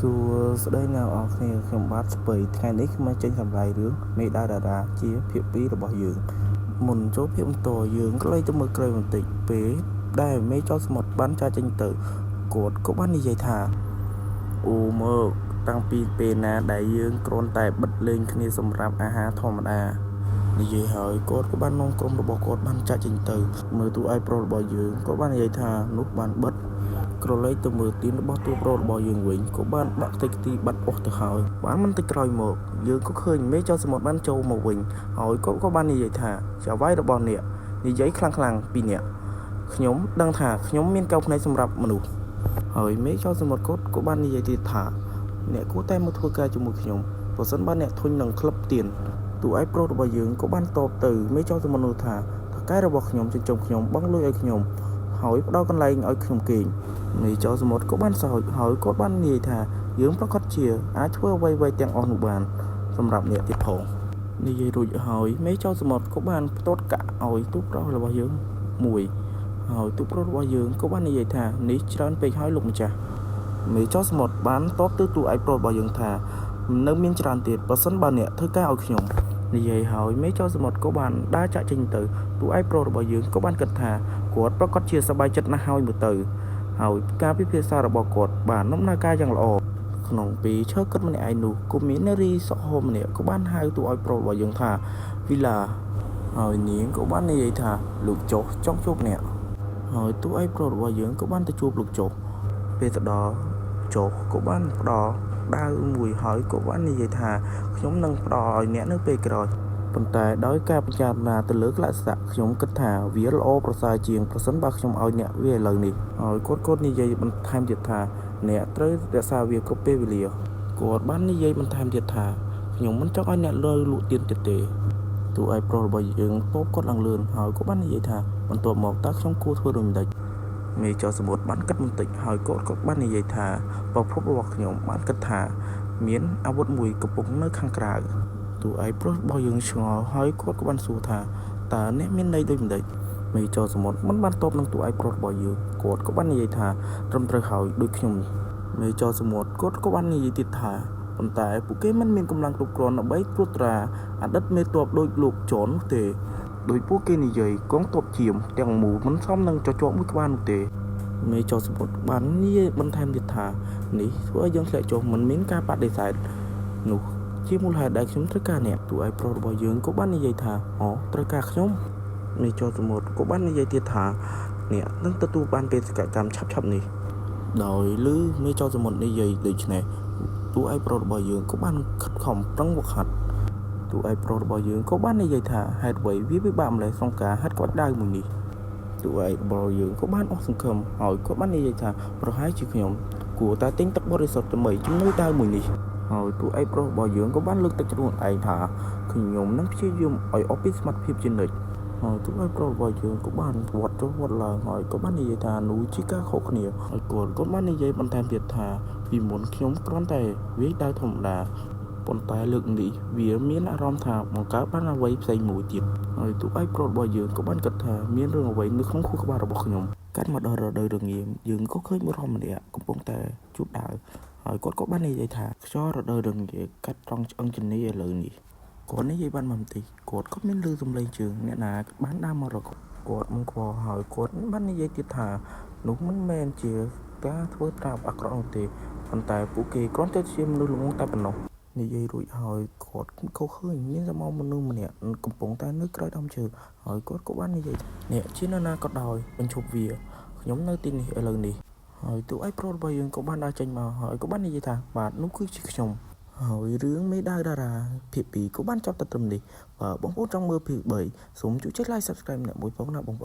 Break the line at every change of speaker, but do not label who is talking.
សួស្តីអ្នកនរគ្នាខ្ញុំបាទស្ពៃថ្ងៃនេះខ្ញុំមកចេញសម្រាយរឿងមេដាតារាជាភាគ2របស់យើងមុនចូលភាគបន្តយើងក៏លេចទៅមើលក្រោយបន្តិចពេលដែលមេចោលសមុទ្របានចាកចេញទៅគាត់ក៏បាននិយាយថាអូមើលតាំងពីពេលណាដែលយើងគ្រាន់តែបិទលេងគ្នាសម្រាប់អាហារធម្មតានិយាយហើយគាត់ក៏បាននាំក្រុមរបស់គាត់បានចាកចេញទៅមើលតួឯកប្រុសរបស់យើងក៏បាននិយាយថានោះបានបិទ ក្រឡេកទៅមើលទៀនរបស់តួប្រុសរបស់យើងវិញក៏បានបាក់ខ្ទេចខ្ទីបាត់អស់ទៅហើយបានមិនតិចក្រោយមកយើងក៏ឃើញមេចៅសមុទ្របានចូលមកវិញហើយគាត់ក៏បាននិយាយថាចៅហ្វាយរបស់អ្នកនិយាយខ្លាំងៗពីអ្នកខ្ញុំដឹងថាខ្ញុំមានកែវភ្នែកសម្រាប់មនុស្សហើយមេចៅសមុទ្រគាត់ក៏បាននិយាយទៀតថាអ្នកគួរតែមកធ្វើការជាមួយខ្ញុំប្រសិនបើអ្នកធុញនឹងក្លឹបទៀនតួឯកប្រុសរបស់យើងក៏បានតបទៅមេចៅសមុទ្រនោះថាថៅកែរបស់ខ្ញុំចិញ្ចឹមខ្ញុំបង់លុយឲ្យខ្ញុំហើយផ្ដល់កន្លែងឲ្យខ្ញុំគេង មេចៅសមុទ្រក៏បានសើចហើយគាត់បាននិយាយថាយើងប្រកាសជាអាចធ្វើអ្វីៗទាំងអស់នោះបានសម្រាប់អ្នកទៀតផងនិយាយរួចហើយមេចៅសមុទ្រក៏បានផ្ទាត់កាក់ឲ្យទូប្រុសរបស់យើងមួយហើយទូប្រុសរបស់យើងក៏បាននិយាយថានេះច្រើនពេកហើយលោកម្ចាស់មេចៅសមុទ្របានតបទៅទូឯកប្រុសរបស់យើងថានៅមានច្រើនទៀតប្រសិនបើអ្នកធ្វើការឲ្យខ្ញុំនិយាយហើយមេចៅសមុទ្រក៏បានដើរចាក់ចេញទៅទូឯកប្រុសរបស់យើងក៏បានគិតថាគាត់ប្រកាសជាសប្បាយចិត្តណាស់ហើយមើលទៅ ហើយការពិភាក្សារបស់គាត់បានដំណើរការយ៉ាងល្អក្នុងពេលឈើគិតម្នាក់ឯងនោះក៏មាននារីសក់ហមម្នាក់ក៏បានហៅតួឲ្យប្រុសរបស់យើងថាវីឡាហើយនាងក៏បាននិយាយថាលោកចុះចង់ជួបអ្នកហើយតួឯងប្រុសរបស់យើងក៏បានទៅជួបលោកចុះពេលទៅដល់ចុះក៏បានផ្ដល់ដាវមួយហើយក៏បាននិយាយថាខ្ញុំនឹងផ្ដល់ឲ្យអ្នកនៅពេលក្រោយប៉ុន្តែដោយការពិចារណាទៅលើក្លស័កខ្ញុំគិតថាវាល្អប្រសើរជាងប្រសិនបើខ្ញុំឲ្យអ្នកវាឥឡូវនេះហើយគាត់ក៏និយាយបន្ថែមទៀតថាអ្នកត្រូវរក្សាវាគ្រប់ពេលវេលាគាត់បាននិយាយបន្ថែមទៀតថាខ្ញុំមិនចង់ឲ្យអ្នកលើលក់ទៀនទៀតទេតួឯកប្រុសរបស់យើងតបគាត់ឡើងលឿនហើយក៏បាននិយាយថាបន្ទាប់មកតើខ្ញុំគួរធ្វើដូចម្តេចមេចៅសមុទ្របានគិតបន្តិចហើយគាត់ក៏បាននិយាយថាប្រភពរបស់ខ្ញុំបានគិតថាមានអាវុធមួយកំពុងនៅខាងក្រៅតួឯកប្រុសរបស់យើងឆ្ងល់ហើយគាត់ក៏បានសួរថាតើអ្នកមានន័យដូចម្តេចមេចៅសមុទ្រមិនបានតបនឹងតួឯកប្រុសរបស់យើងគាត់ក៏បាននិយាយថាត្រឹមត្រូវហើយដូចខ្ញុំនេះមេចៅសមុទ្រគាត់ក៏បាននិយាយទៀតថាប៉ុន្តែពួកគេមិនមានកម្លាំងគ្រប់គ្រាន់ដើម្បីត្រួតត្រាអតីតមេទ័ពដូចលោកចននោះទេដោយពួកគេនិយាយកងទ័ពជាមទាំងមូលមិនសមនឹងចចកមួយក្បាលនោះទេមេចៅសមុទ្របាននិយាយបន្ថែមទៀតថានេះធ្វើឲ្យយើងធ្លាក់ចុះមិនមានការបដិសេធនោះជាមូលហេតុដែលខ្ញុំត្រូវការអ្នកតួឯកប្រុសរបស់យើងក៏បាននិយាយថាអូត្រូវការខ្ញុំមេចៅសមុទ្រក៏បាននិយាយទៀតថាអ្នកនឹងទទួលបានបេសកកម្មឆាប់ៗនេះដោយឮមេចៅសមុទ្រនិយាយដូច្នេះតួឯកប្រុសរបស់យើងក៏បានខិតខំប្រឹងវឹកហាត់តួឯកប្រុសរបស់យើងក៏បាននិយាយថាហេតុអ្វីវាពិបាកម្ល៉េះក្នុងការហាត់ក្បាច់ដាវមួយនេះតួឯករបស់យើងក៏បានអស់សង្ឃឹមហើយក៏បាននិយាយថាប្រហែលជាខ្ញុំគួរតែទិញទឹកបរិសុទ្ធដើម្បីជំនួយដាវមួយនេះហើយតួឯកប្រុសរបស់យើងក៏បានលើកទឹកចិត្តខ្លួនឯងថាខ្ញុំនឹងព្យាយាមឲ្យអស់ពីសមត្ថភាពជានិច្ចហើយតួឯកប្រុសរបស់យើងក៏បានវត្តចុះវត្តឡើងហើយក៏បាននិយាយថានោះជាការខុសគ្នាហើយគាត់ក៏បាននិយាយបន្ថែមទៀតថាពីមុនខ្ញុំគ្រាន់តែវាយដាវធម្មតាប៉ុន្តែលើកនេះវាមានអារម្មណ៍ថាបង្កើតបានអ្វីផ្សេងមួយទៀតហើយតួឯកប្រុសរបស់យើងក៏បានគិតថាមានរឿងអ្វីនៅក្នុងខួរក្បាលរបស់ខ្ញុំកាត់មកដល់រដូវរងាមយើងក៏ឃើញបុរសម្នាក់កំពុងតែជួបដាវហើយគាត់ក៏បាននិយាយថាខ្យល់រដូវរងាកាត់ត្រង់ឆ្អឹងជំនីឥឡូវនេះគាត់និយាយបានមួយបន្តិចគាត់ក៏មានលឺសំឡេងជើងអ្នកណាបានដើរមករកគាត់មិនខ្វល់ហើយគាត់បាននិយាយទៀតថានោះមិនមែនជាការធ្វើត្រាប់អាក្រក់នោះទេប៉ុន្តែពួកគេគ្រាន់តែជាមនុស្សល្ងង់តែប៉ុណ្ណោះនិយាយរួចហើយគាត់ក៏ឃើញមានសមោមនុស្សម្នាក់កំពុងតែនៅក្រោយដើមឈើហើយគាត់ក៏បាននិយាយអ្នកជានរណាក៏ដោយបញ្ឈប់វាខ្ញុំនៅទីនេះឥឡូវនេះហើយតួឯកប្រុសរបស់យើងក៏បានដើរចេញមកហើយក៏បាននិយាយថាបាទនោះគឺជាខ្ញុំហើយរឿងមេដាវតារាភាគ2ក៏បានចប់តែត្រឹមនេះបើបងប្អូនចង់មើលភាគ3សូមជួយចុច like subscribe អ្នកមួយផងណាបងប្អូន។